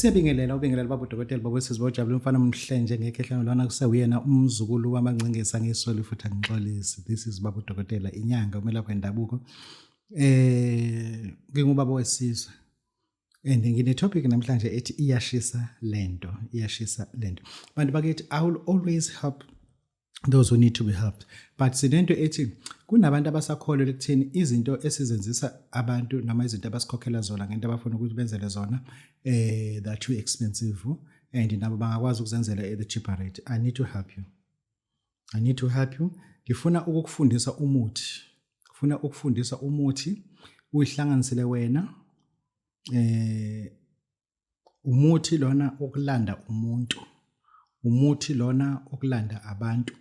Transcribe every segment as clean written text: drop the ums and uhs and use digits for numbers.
Siyabingelela ubingelela baba udokotela baba wesizwe ojabule umfana omhle njengekhehla lona kusewuyena umzukulu wamangcingisa ngisoli futhi angixolisi. This is baba udokotela inyanga umelaphi wendabuko. Ngingubaba wesizwe. And ngine topic namhlanje ethi iyashisa lento, iyashisa lento. Bantu bakithi, I will always help those who need to be helped, but sinento ethi kunabantu abasakholelwa ekutheni izinto esizenzisa abantu noma izinto abasikhokhela zona ngento abafuna ukuthi benzele zona they're too expensive and nabo bangakwazi ukuzenzela at the cheaper rate. I need to help you, I need to help you. Ngifuna ukukufundisa umuthi, ngifuna ukufundisa umuthi uyihlanganisele wena. Umuthi lona okulanda umuntu, umuthi lona okulanda abantu.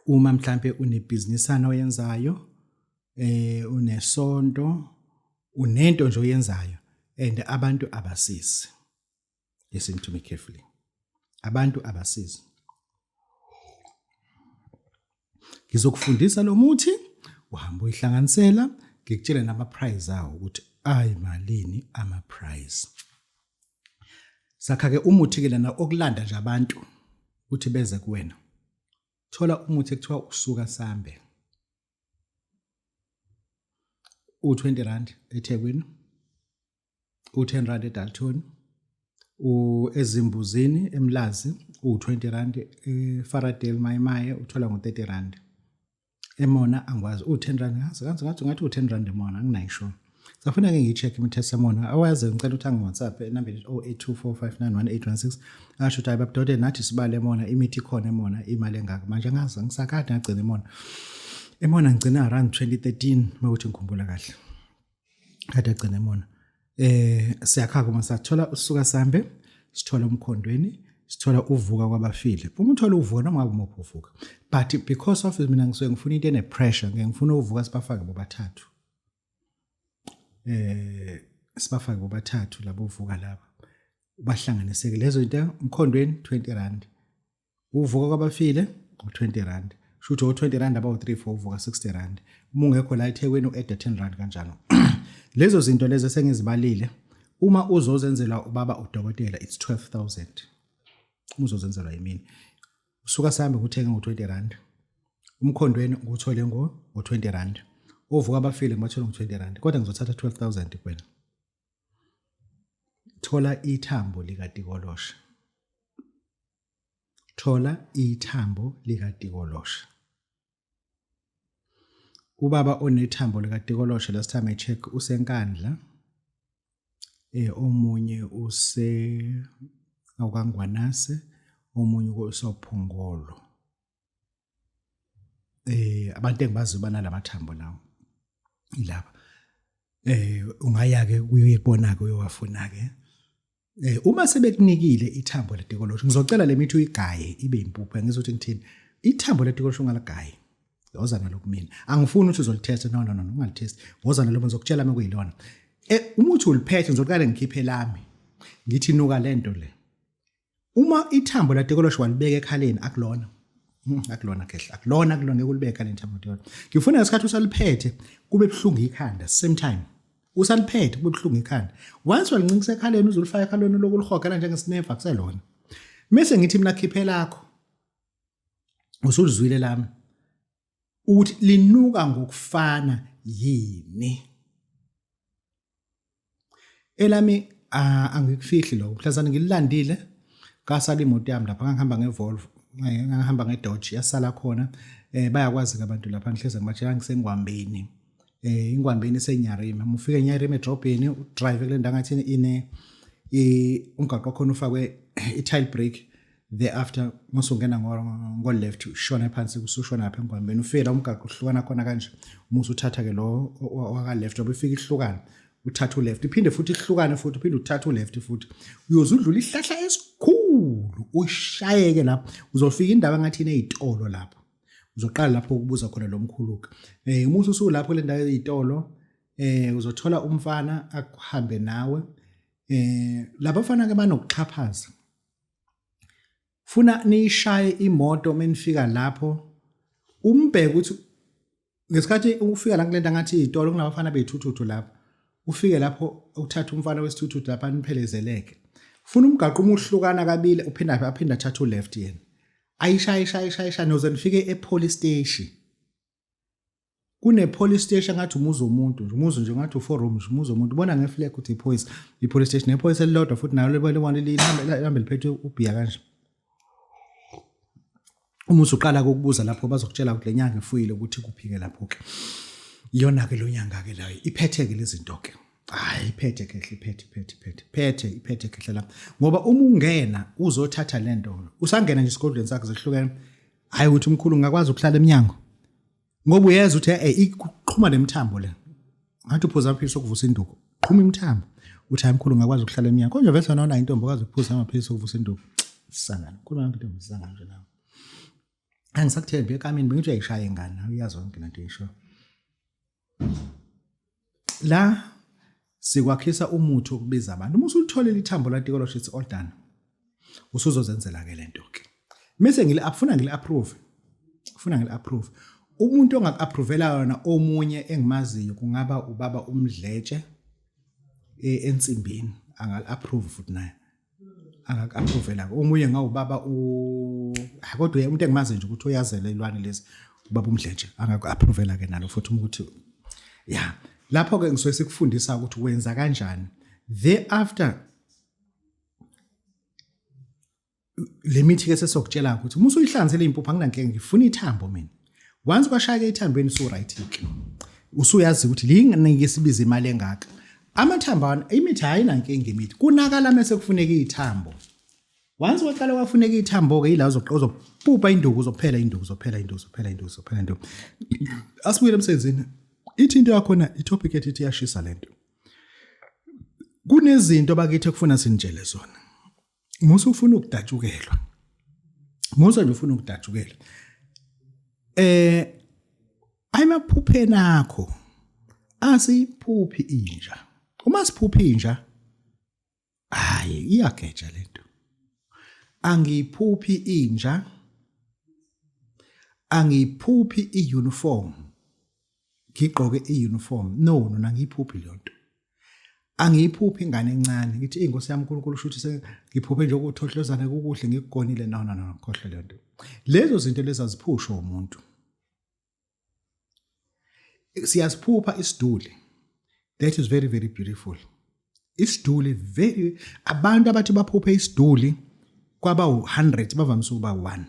Uma mhlambe unebhizinisana oyenzayo, unesonto, unento nje oyenzayo and abantu abasizi. Listen to me carefully. Abantu abasizi. Ngizokufundisa lo muthi, uhamba uyihlanganisela, ngikutshele nama price awo ukuthi ayi malini ama price. Sakha ke umuthi ke lana okulanda nje abantu ukuthi beze kuwena. Thola umuthi ekuthiwa usuka sambe. U20 rand eThekwini. U10 rand eDalton, u ezimbuzini eMlazi u20 rand, eFaradale Mayimaye uthola ngo30 rand. Emona angikwazi u10 rand, ngazi ngathi ngathi ngathi u10 rand emona, anginayo sure. Safuna ke ngiyi-check imithetho semona. Awaze ngicela ukuthi angi-WhatsApp enambeni 0824591816 asho ukuthi hayi babudode nathi sibale emona, imithi ikhona emona, imali engaka. Manje angazi, ngisakade ngagcina emona. Emona ngigcina around 2013 mawuthi ngikhumbula kahle. Kade agcina emona. Siyakha kuma sathola usuka sambe, sithola umkhondweni, sithola uvuka kwabafile. Uma uthola uvuka noma ngabe umuphi uvuka, but because of mina ngisuke ngifuna into ene pressure, ngeke ngifuna uvuka sibafake bobathathu. Sibafake bobathathu labo uvuka laba, ubahlanganiseke lezo zinto. Umkhondweni 20 rand, uvuka kwabafile u20 rand, shuthi o20 rand abawu 3 4 uvuka 60 rand. Uma ungekho la eThekwini u-add 10 rand kanjalo. Lezo zinto lezo sengizibalile, uma uzozenzela ubaba udokotela it's 12000. Uma uzozenzelwa yimini, usuka sihambe nguthenga ngo20 rand, umkhondweni nguthole ngo20 rand, uvuka abafile ngibathole ngo20 rand, kodwa ngizothatha 12000 kuwena. Thola ithambo likatikoloshe, thola ithambo likatikoloshe. Ubaba onethambo likatikoloshe last time I check useNkandla, omunye use awukangwanase, omunye usophongolo. Abantu engibaziyo banalamathambo lawo ilaba. Ungaya ke uyibona ke uyowafuna ke. Uma sebekunikile ithambo letikoloshe, ngizocela le mithi uyigaye ibe impuphu. Ngizothi ngithini, ithambo letikoloshe ungaligayi, woza nalo kumina. Angifuni ukuthi uzolitesta, no no no, ungalitest, woza nalo, ngizokutshela uma kuyilona. Umuthi uliphethe, ngizoqale ngikhiphe lami ngithi nuka lento le. Uma ithambo latikoloshe walibeka ekhaleni, akulona, akulona khehla, akulona, akulona, ngeke ulibeke ekhaleni ithambo latikoloshe. Ngifuna ngesikhathi usaliphethe kube buhlungu ikhanda same time, usaliphethe kube buhlungu ikhanda. Once walincinkisa ekhaleni, uzulifaka ekhaleni lokhu ulihogela njengesinefa, kuselona. Mese ngithi mina khiphe lakho, usulizwile lami ukuthi linuka ngokufana yini. Elami angikufihli lokho, mhlazane ngililandile ngasala imoto yami lapha, ngangihamba ngeVolvo, ngangihamba ngeDodge, yasala khona. Bayakwazi ke abantu lapha, ngihleze ngibatshela ngisengwambeni. Ingwambeni iseNyarima, uma ufika eNyarima edrobheni udrive kule ndawo ngathi ine umgaqo khona ufakwe i-tile break, thereafter masungena ngo left ushona phansi, usushona lapha engwambeni, ufike la umgaqo uhlukana khona kanje. Uma usuthatha ke lo waka left, ngoba ifika ihlukana, uthatha uleft, iphinde futhi ihlukane futhi, uphinde uthathe uleft futhi, uyoze udlula isihlahla esikhulu ushayeke lapho, uzofika indawo engathi inezitolo lapho. Uzoqala lapho ukubuza khona lo mkhuluka. Uma usulapho kule ndawo yezitolo, uzothola umfana akuhambe nawe. Labafana ke banokuxhaphaza, funa niyishaye imoto menifika lapho, umbheke ukuthi ngesikhathi ufika la kulento ngathi izitolo kunabafana beyithuthuthu lapho, ufike lapho uthatha umfana wesithuthuthu lapha niphelezeleke. Funa umgaqo uma uhlukana kabili uphinda aphinda athathe u-left yena. Ayishaye ishaye ishaye ishaye noze nifike e-police station. Kune-police station ngathi umuzi womuntu nje, umuzi nje ngathi u-four room nje, umuzi womuntu. Ubona nge-flag ukuthi iphoyisa, i-police station. Nephoyisa elilodwa futhi nalo lihambe liphethe ubhiya kanje. Uma usuqala ukubuza lapho bazokutshela ukuthi le nyanga ifuyile ukuthi kuphi-ke lapho-ke. Iyona-ke lo nyanga-ke layo iphethe-ke lezi zinto-ke. Hayi iphethe khehle iphethe iphethe iphethe iphethe iphethe khehle la. Ngoba uma ungena uzothatha le nto usangena nje esigodlweni sakhe zehlukene. Hayi ukuthi umkhulu ngakwazi ukuhlala emnyango. Ngoba uyeza ukuthi eh iqhuma lemithambo le. Ngathi uphuza amaphilisi okuvusa induku. Qhuma imithambo. Uthi hayi mkhulu ngakwazi ukuhlala emnyango. Konje vese wena unayo intombi okwazi ukuphuza amaphilisi okuvusa induku. Sangana. Khuluma ngento intombi sangana nje nawe. Angisakuthembi ekamini bengithi uyayishaya ingane. Uyazi yonke lento isho. La sikwakhisa umuthi wokubiza abantu. Uma usulitholile ithambo latikoloshe it's all done. Usuzozenzela ke lento ke. Mese ngile afuna ngile approve. Ufuna ngile approve. Umuntu ongaku-approvela yona omunye engimaziyo kungaba ubaba uMdletshe ensimbini angal-approve futhi naye. Angaku-approvela omunye ngawubaba u kodwa umuntu engimazi nje ukuthi uyazela ilwane lezi ubaba uMdletshe angaku-approvela ke nalo futhi ukuthi ya lapho ke ngisuke sikufundisa ukuthi wenza kanjani thereafter le mithi ke sesokutshela ukuthi uma usuyihlanzele impuphu anginankinga ngifuna ithambo mina once kwashayeka ethambeni su right ke usuyazi ukuthi linginike sibiza imali engaka amathambo awona imithi ayinankinga imithi kunakala mase kufuneka ithambo once waqala wafuneka ithambo ke ila uzopupa induku uzophela induku uzophela induku uzophela induku uzophela induku asibuyele emsebenzini ithi into yakhona itopic ethi ithi iyashisa lento kunezinto bakithi ekufuna sinitshele zona musa ufuna ukudatshukelwa musa nje ufuna ukudatshukelwa eh ayimaphupheni akho asiphuphi inja uma siphuphi inja hayi iyageja lento angiphuphi inja angiphuphi iuniform ngigqoke iuniform no no angiyiphuphi leyo nto Angiyiphuphi ingane encane ngithi inkosi yami uNkulunkulu shuthi sengiphuphe nje ukuthohlozana kukuhle ngikugonile no no no khohlwe leyo nto. Lezo zinto lezi aziphushwa umuntu. Siyasiphupha isiduli. That is very very beautiful. Isiduli very abantu abathi baphuphe isiduli kwaba u100 bavamise ukuba 1.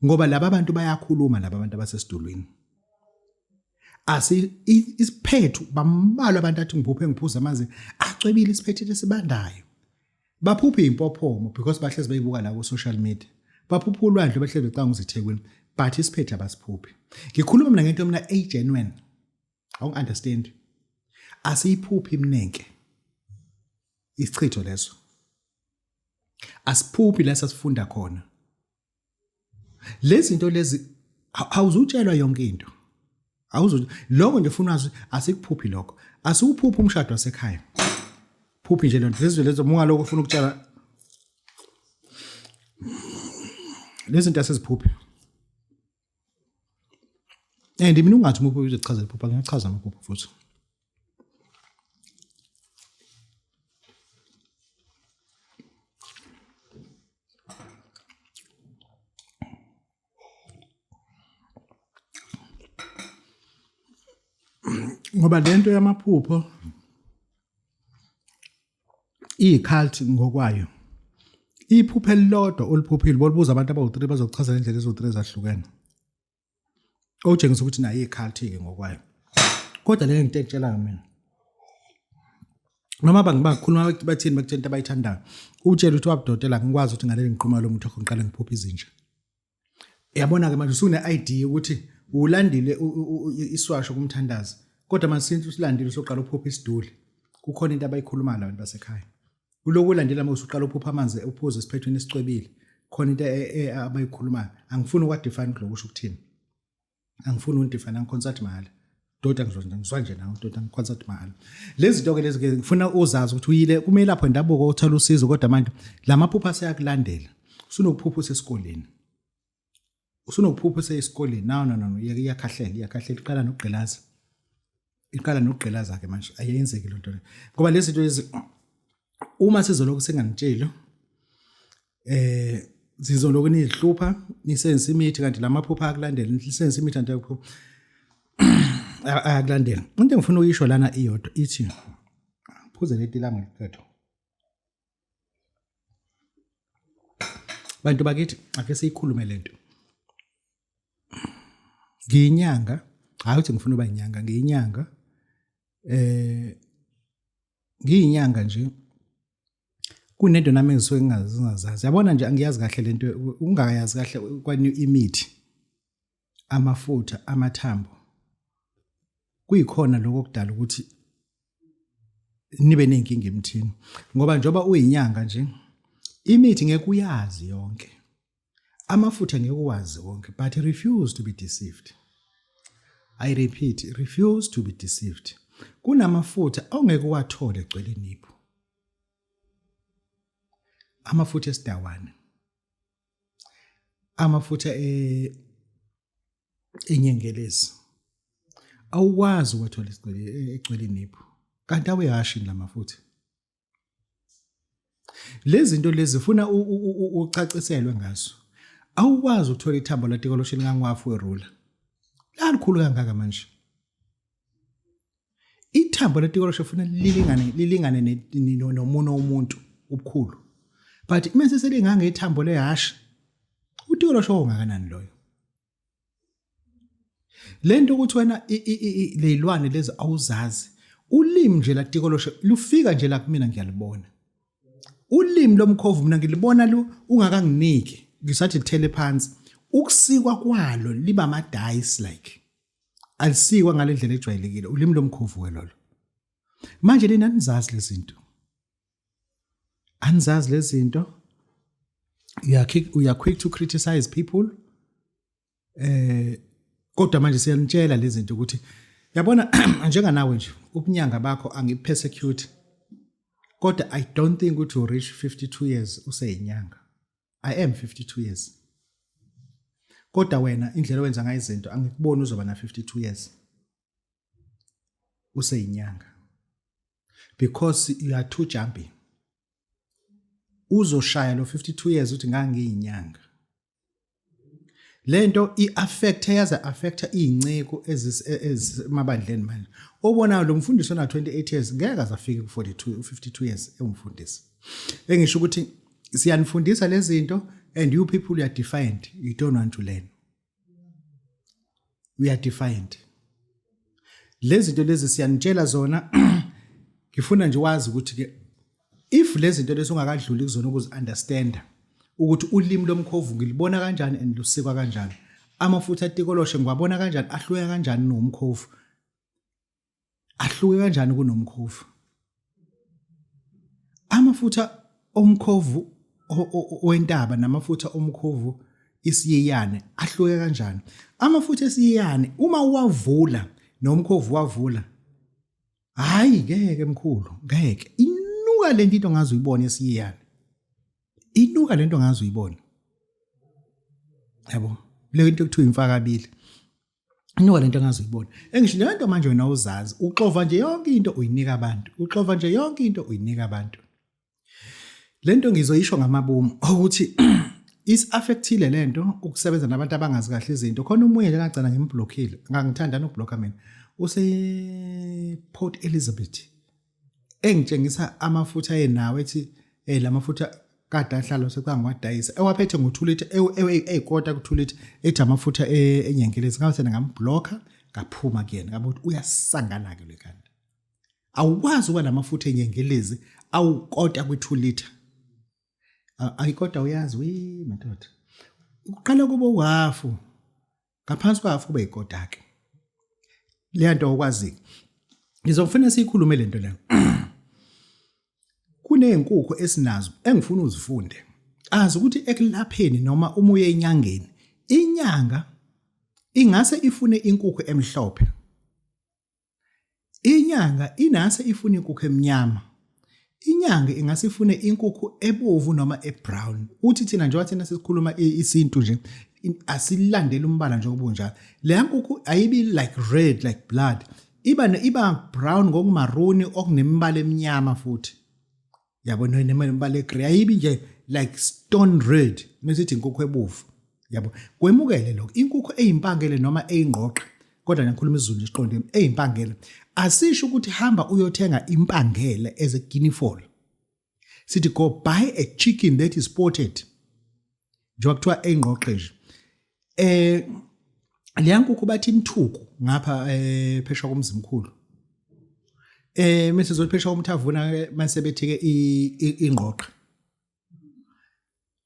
Ngoba laba bantu bayakhuluma laba bantu abasesidulwini. Asi isiphethu bambalwa abantu athi ngiphuphe ngiphuza amanzi acwebile isiphethu esibandayo. Baphuphe impophomo because bahlezi beyibuka la ku social media. Baphupha ulwandle bahlezi becanga uzithekwini but isiphethu abasiphuphi. Ngikhuluma mina ngento mina a genuine. Awung understand. Asiyiphuphi imnenke. Isichitho leso. Asiphuphi la sasifunda khona. Lezi zinto lezi awuzutshelwa yonke into. Awuzu lokho nje ufuna wazi asikuphuphi lokho. Asiwuphuphi umshado wasekhaya. Phuphi nje lonto lezi lezo mungaloko ufuna ukutshela lezi zinto asiziphuphi. And mina ungathi uma uzochaza iphupha ngiyachaza amaphupho futhi. Ngoba lento yamaphupho iyi-cult ngokwayo. Iphupho elilodwa oliphuphile bolibuza abantu abawu-3 bazokuchazela indlela eziwu-3 ezahlukene. Okutshengisa ukuthi nayo iyi-cult-ke ngokwayo. Kodwa le ngento engitshelayo mina noma bangibakhuluma bathini bakutshela into abayithandayo utshela ukuthi wabudotela ngikwazi ukuthi ngaleli ngiqhuma lo muntu ngiqale ngiphuphe izinja yabona ke manje usune ID ukuthi ulandile iswasho kumthandazi kodwa manje since usilandile usoqala uphupha isiduli kukhona into abayikhulumayo labantu basekhaya kuloku ulandela uma usuqala uphupha amanzi uphuze esiphethweni esicwebile khona into e, e, abayikhulumayo angifuni ukwadefine ukuthi lokusho ukuthini angifuni undefine angiconsult mahhala doda ngizwa nje nawe doda ngiconsult mahhala lezi zinto ke lezi ke ngifuna uzazi ukuthi uyile kumelapho wendabuko uthola usizo kodwa manje lamaphupha aseyakulandela usunokuphupha usesikoleni usunokuphupha usesikoleni no no no iyakhahlela iyakhahlela iqala nokugqilaza iqala nokugqilaza ke manje ayenzeki lento le ngoba lezi zinto lezi Uma sizolokhu singanitsheli sizolokhu nizihlupha nisebenzisa imithi kanti lamaphupha akulandela, nisebenzisa imithi kanti ayakulandela. Into engifuna ukuyisho lana iyodwa ithi phuze leti lami ngiqedwa. Bantu bakithi ake siyikhulume lento. Ngiyinyanga, hayi ukuthi ngifuna uba inyanga, ngiyinyanga. Ngiyinyanga nje kunento nami engisuke ngingazazi. Yabona nje angiyazi kahle lento, ungayazi kahle kwani imithi, amafutha, amathambo. Kuyikhona lokho okudala ukuthi nibe nenkinga emthini, ngoba njengoba uyinyanga nje imithi ngeke uyazi yonke, amafutha ngeke uwazi wonke, but refuse to be deceived. I repeat, refuse to be deceived. Kunamafutha ongeke uwathole egcwele iniphu, amafutha esidawane, amafutha enyengelezi, awukwazi ukwathola egcwele iniphu, kanti awehashini lamafutha. Lezi zinto lezi zifuna ucaciselwe ngazo. Awukwazi ukuthola ithambo latikoloshe lingangwafu werula, lalikhulu kangaka manje. Ithambo latikoloshe funa lilingane nomuno womuntu ubukhulu, but mase selingange ithambo lehashi, utikoloshe ongakanani loyo? Lento ukuthi wena lezilwane lezi awuzazi, ulimi nje latikoloshe lufika nje la kumina, ngiyalibona ulimi lomkhovu mina ngilibona lu ungakanginiki, ngisathi lithele phansi. Ukusikwa kwalo liba ama dice like, alisikwa ngale ndlela ejwayelekile ulimi lomkhovu welolo. Manje nina anizazi lezi zinto, anizazi lezi zinto. You are quick to criticize people, kodwa manje siyanitshela lezi zinto ukuthi yabona njenganawe nje ubunyanga bakho angipersecute, kodwa I don't think ukuthi you reach 52 years useyinyanga. I am 52 years, kodwa wena indlela owenza ngayo izinto angikuboni uzoba na 52 years useyinyanga, because you are too jumpy. Uzoshaya lo 52 years uthi ngangiyinyanga. Lento i-affect, yaze affect izinceku ezisemabandleni manje. Obonayo lo mfundisi ona 28 years ngeke azafike ku 42 52 years ewumfundisi. Engisho ukuthi siyanifundisa lezi zinto and you people, you are defiant, you don't want to learn. We are defiant. Lezi zinto lezi siyanitshela zona. Ngifuna nje wazi ukuthi ke if lezi zinto lezi ungakadluli kuzona ukuzi understand ukuthi ulimi lomkhovu ngilibona kanjani and lusikwa kanjani, amafutha atikoloshe ngiwabona kanjani, ahluke kanjani nomkhovu, ahluke kanjani kunomkhovu, amafutha omkhovu wentaba namafutha omkhovu isiyiyane ahluke kanjani. Amafutha esiyiyane uma uwavula nomkhovu wavula, hayi ngeke mkhulu, ngeke, inuka lento into ngaze uyibone esiyiyane, inuka lento ngaze uyibone, yabo le nto ekuthiwa imfakabili, inuka lento engaze uyibone. Engisho le nto manje wena uzazi, uxova nje yonke into uyinika abantu, uxova nje yonke into uyinika abantu. Lento ngizoyisho ngamabomu ukuthi is-affectile lento ukusebenza nabantu abangazi kahle izinto. Khona omunye nje ngagcina ngimblockile, ngangithanda nokubhlocka mina, use Port Elizabeth, engitshengisa amafutha ayenawo, ethi la mafutha kade ahlala usecanga wadayisa, ewaphethe ngo-2 litre, eyikota ku-2 litre, ethi amafutha enyengelezi. Ngabe ngambhlocka, ngaphuma kuyena, ngabe ukuthi uyasangana-ke le kanti awukwazi ukuba namafutha enyengelezi awukota kwi-2 litre. Ayikodwa uyazi wi madoda, kuqala kube uhafu, ngaphansi kwahafu kube yikota-ke leya nto okwazi. Ngizofuna siyikhulume lento leyo. Kuney'nkukhu esinazo engifuna uzifunde, azi ukuthi ekulapheni noma uma uye enyangeni, inyanga ingase ifune inkukhu emhlophe, inyanga inase ifune inkukhu emnyama, inyanga ingase ifune inkukhu ebovu noma ebrown. Uthi thina njengoba thina sesikhuluma isintu nje, asilandeli umbala nje obunjalo. Leya nkukhu ayibi like red like blood, iba brown ngokumaruni okunemibala eminyama futhi. Yabo, nemibala egrey ayibi nje like stone red mesithi inkukhu ebovu, yabo. Kwemukele lokho, inkukhu eyimpangele noma eyingqoqa, kodwa ngikhuluma isiZulu nje siqonde, eyimpangele. Asisho ukuthi hamba uyothenga impangele as a guinea fowl. Sithi go buy a chicken that is spotted, njengoba kuthiwa eyingqoqe nje. Leya nkukhu bathi imthuku ngapha phesha komzimkhulu, mase zophesha umthavuna, mase bethi ke ingqoqa.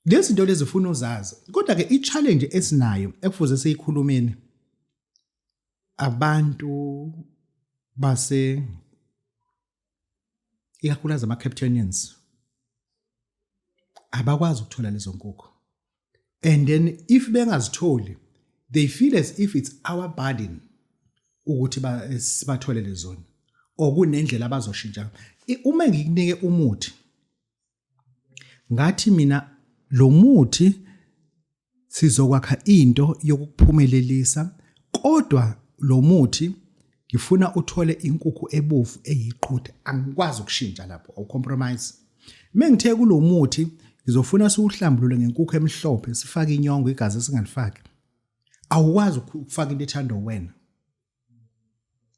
Lezi zinto lezi ufuna uzazi, kodwa ke i-challenge esinayo ekufuze siyikhulumeni, abantu base ikakhulukazi ama-Capetonians abakwazi ukuthola lezo nkukhu, and then if bengazitholi they feel as if it's our burden ukuthi sibatholele zona or kunendlela abazoshintsha. Uma ngikunike umuthi, ngathi mina lo muthi sizokwakha into yokukuphumelelisa, kodwa lo muthi ngifuna uthole inkukhu ebovu eyiqhude, angikwazi ukushintsha lapho, awucompromise. Mengithe kulomuthi ngizofuna siwuhlambulule ngenkukhu emhlophe, sifake inyongo, igazi singalifaki, awukwazi ukufaka into ethandwa wena,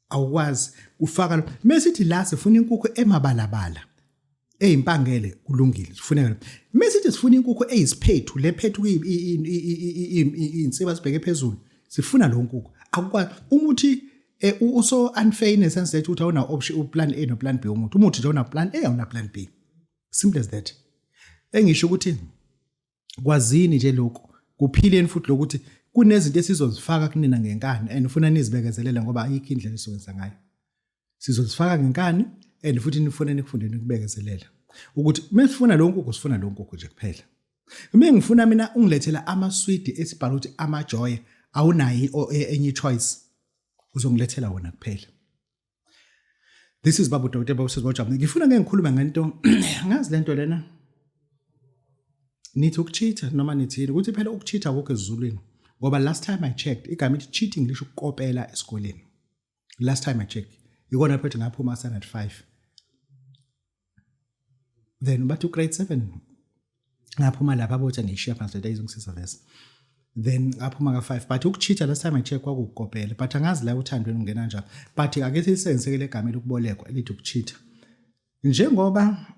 awukwazi ufaka. Mesithi la sifuna inkukhu emabalabala eyimpangele, kulungile, sifuneka. Mesithi sifuna inkukhu eyisiphethu, le phethu insiba sibheke phezulu, sifuna lo nkukhu, akukwazi. Umuthi uso unfair in a sense that uthi awuna option, uplan A no plan B. Umuthi nje awuna plan A, awuna plan B, simple as that. Engisho ukuthi kwazini nje lokho, kuphileni futhi lokuthi kunezinto esizozifaka kunina ngenkani and ufuna nizibekezelele, ngoba ayikho indlela esizokwenza ngayo. Sizozifaka ngenkani and futhi nifune nikufunde nikubekezelela ukuthi mesifuna lo nkukhu, sifuna lo nkukhu nje kuphela. Uma ngifuna mina ungilethela amaswidi esibhala ukuthi amajoy, awunayo enye choice, uzongilethela wona kuphela. This is Babu Dr. Babu Sizbojabule. Ngifuna ngeke ngikhulume ngento, ngazi lento lena nithi ukucheata noma nithini, ukuthi phela ukucheata akukho esiZulwini, ngoba last time I checked igama ithi cheating lisho ukukopela esikoleni. Last time I checked, ikona phethe ngaphuma standard 5, then bathi grade 7 ngaphuma lapha, abotsha ngiyishiya phansi lento ayizongisiza vese, then ngaphuma ka-5. But ukucheata last time I check kwakukopela, but angazi la uthandweni ungena kanjani, but ake silisebenzise le gama elokubolekwa elithi ukucheata, njengoba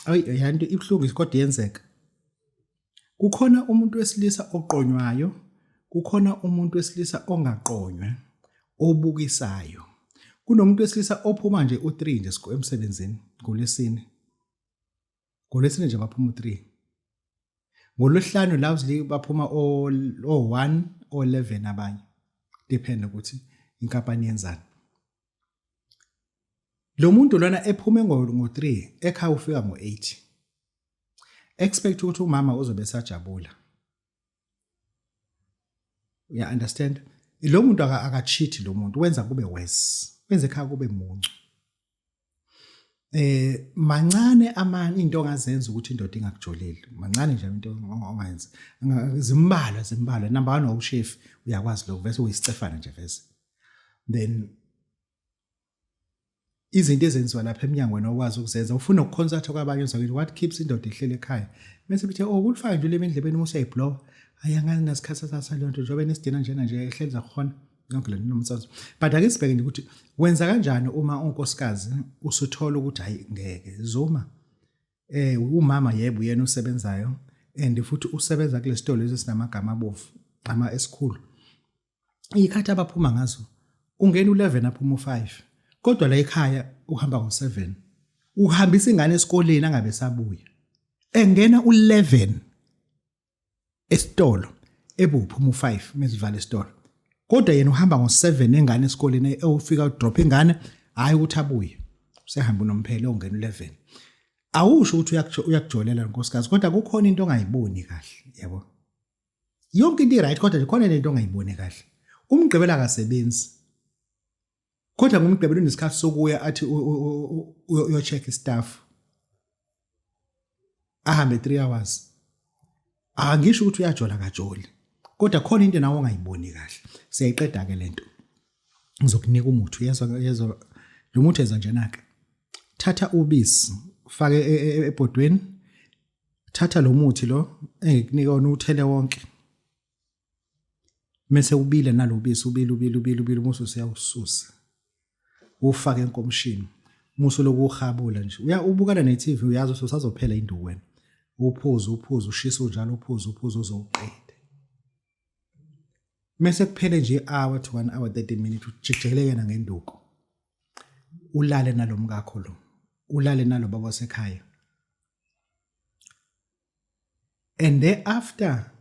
ayi yanto ibuhlungu kodwa iyenzeka. Kukhona umuntu wesilisa oqonywayo, kukhona umuntu wesilisa ongaqonywa, obukisayo. Kunomuntu wesilisa ophuma nje u3 nje emsebenzini ngolwesine. NgoLwesine nje baphuma u3. NgoLwesihlanu la baphuma o-1, o-11 abanye. Depend ukuthi inkampani yenzani. Lo muntu lona ephume ngo-3 ekhaya ufika ngo-8. Expect ukuthi umama uzobe esajabula. Uya understand? Lo muntu akacheat, lo muntu wenza kube worse. Wenza ekhaya kube muncu. Mancane amanye into ongazenza ukuthi indoda ingakujoleli. Mancane nje into ongayenza. Zimbalwa, zimbalwa. Number 1, awushefi, uyakwazi lokho bese uyisicefana nje vese. Then izinto ezenziwa lapha eminyangweni okwazi ukuzenza, ufuna ukuconsult kwabanye uzakithi what keeps indoda ihlele ekhaya, bese bethe, oh, kulifaka nje ulimi endlebeni uma usuyayiblowa. Hayi, angazi nasikhathi sasa leyo nto njengoba nesidina njena nje ehleli zakhona yonke le nto nomthandazo. But ake sibheke nje ukuthi wenza kanjani uma unkosikazi usuthola ukuthi hayi, ngeke Zuma. Umama yebo uyena osebenzayo and futhi usebenza kule sitolo lesi sinamagama abovu ama esikhulu. Ikhathi abaphuma ngazo ungena u11, aphuma u5, kodwa la ekhaya uhamba ngo7, uhambisa ingane esikoleni angabe sabuya. Engena u11 esitolo ebuphuma u5 mesivala esitolo, kodwa yena uhamba ngo7 engane esikoleni, ewufika udrop ingane, hayi ukuthi abuye, usehamba unomphelo ongena u11. Awusho ukuthi uyakujolela nkosikazi, kodwa kukhona into ongayiboni kahle, yabo. Yonke into i-right, kodwa nje khona lento ongayiboni kahle. Umgqibelo akasebenzi, kodwa ngomgqibelo unesikhathi sokuya athi uyo-check istaff, ahambe 3 hours. Angisho ukuthi uyajola, kajoli, kodwa khona into nawe ongayiboni kahle. Siyayiqeda ke lento, ngizokunika umuthi, uyezwa? Yezwa lo muthi, enza njena ke: thatha ubisi. Fake ebhodweni. Thatha lo muthi lo engikunika wona uthele wonke. Mese ubile nalobisi ubile ubile ubile ubile musu usiyawususa. Ufake enkomishini. Musu lokuhabula nje. Uya ubukana ne-TV uyazi ukuthi usazophela induku wena. Uphuze uphuze ushisa unjalo uphuze uphuze uzowuqede. Mese kuphele nje i-hour to 1 hour 30 minutes ujikijele yena ngenduku. Ulale nalomkakho lo. Ulale nalo baba wasekhaya. And thereafter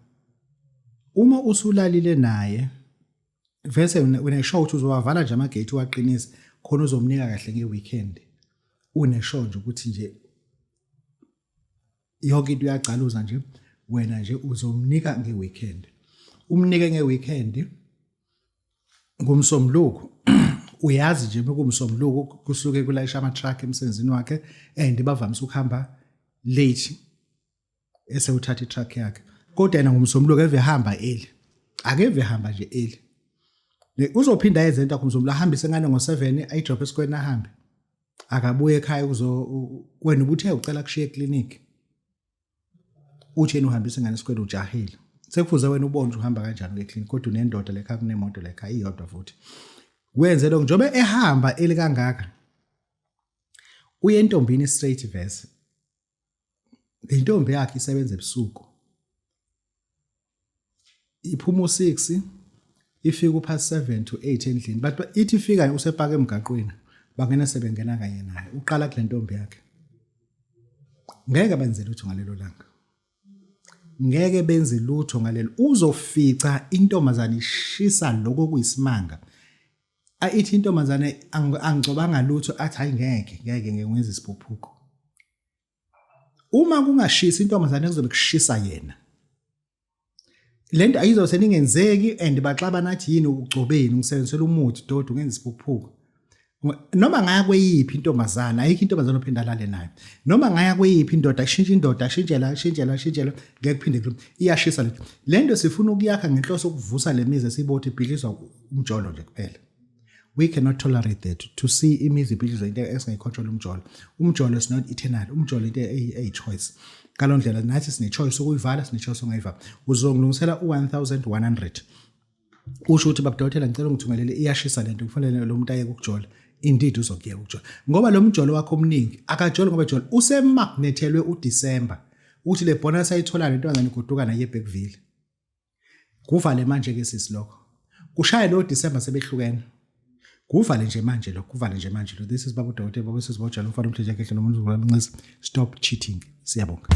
uma usulalile naye vese uneshow ukuthi uzowavala nje amagate uwaqinise khona uzomnika kahle nge-weekend uneshow nje ukuthi nje yonke into uyagcaluza nje wena nje uzomnika nge-weekend umnike nge-weekend ngomsombuluko uyazi nje mekumsombuluko kusuke kulayisha ama-truck emsebenzini wakhe and bavamise ukuhamba late esewuthatha i-truck yakhe kodwa yena ngomsombuluko eve hamba early akeve hamba nje early uzophinda ayenze into yakho umsombuluko ahambise ngane ngo-7 ayidrophe esikoleni ahambe akabuye ekhaya kuzo wena ubuthe ucela kushiya eclinic uthi yena uhambisa ingane esikoleni ujahile sekufuze wena ubone ukuthi uhamba kanjani kule clinic kodwa unendoda lekha kunemoto lekha iyodwa futhi wenze lokho njengoba ehamba elikangaka uye entombini straight verse le ntombi yakhe isebenza ebusuku iphuma u6 ifika upast 7 to 8 endlini but ithi ifika usepaka emgaqweni bangena sebengena kanye naye uqala kule ntombi yakhe ngeke benze lutho ngalelo langa ngeke benze lutho ngalelo uzofica intombazane ishisa lokho kuyisimanga ithi intombazane angicobanga lutho athi hayi ngeke ngeke ngeke ngenze isiphuphuko uma kungashisi intombazane kuzobe kushisa yena lento ayizobe seningenzeki and baxabana athi yini ugcobeni ngisebenzisela umuthi dodi ungenza isiphukuphuku noma ngaya kweyiphi intombazana ayikho intombazana ophinda alale nayo noma ngaya kweyiphi indoda ashintshe indoda ashintshela ashintshela ashintshela ngeke kuphinde kulunge iyashisa le lento sifuna ukuyakha ngenhloso yokuvusa le mizi esibothi ibhidlizwa umjolo nje kuphela we cannot tolerate that to see imizi ibhidlizwa into esingayicontrol umjolo umjolo is not eternal umjolo into eyi-choice ngaloo ndlela nathi sine-choice ukuyivala sine-choice ongayivala uzongilungisela u-1100 usho ukuthi babudokotela ngicela ungithumelele iyashisa lento kufanele lo muntu ayeke ukujola indeed uzokuyeka ukujola ngoba lo mjolo wakho omningi akajoli ngoba ejola usemagnethelwe uDecember ukuthi le bonus ayitholayo lento angane igoduka naye eBergville Kuvale manje ke sisi lokho. Kushaye lo December sebehlukene. Kuvale nje manje lokho, kuvale nje manje lo. This is Babu Dokotela, Babu Sisi Bojalo, umfana omhle nje ngehle nomuntu uzobona. Stop cheating. Siyabonga.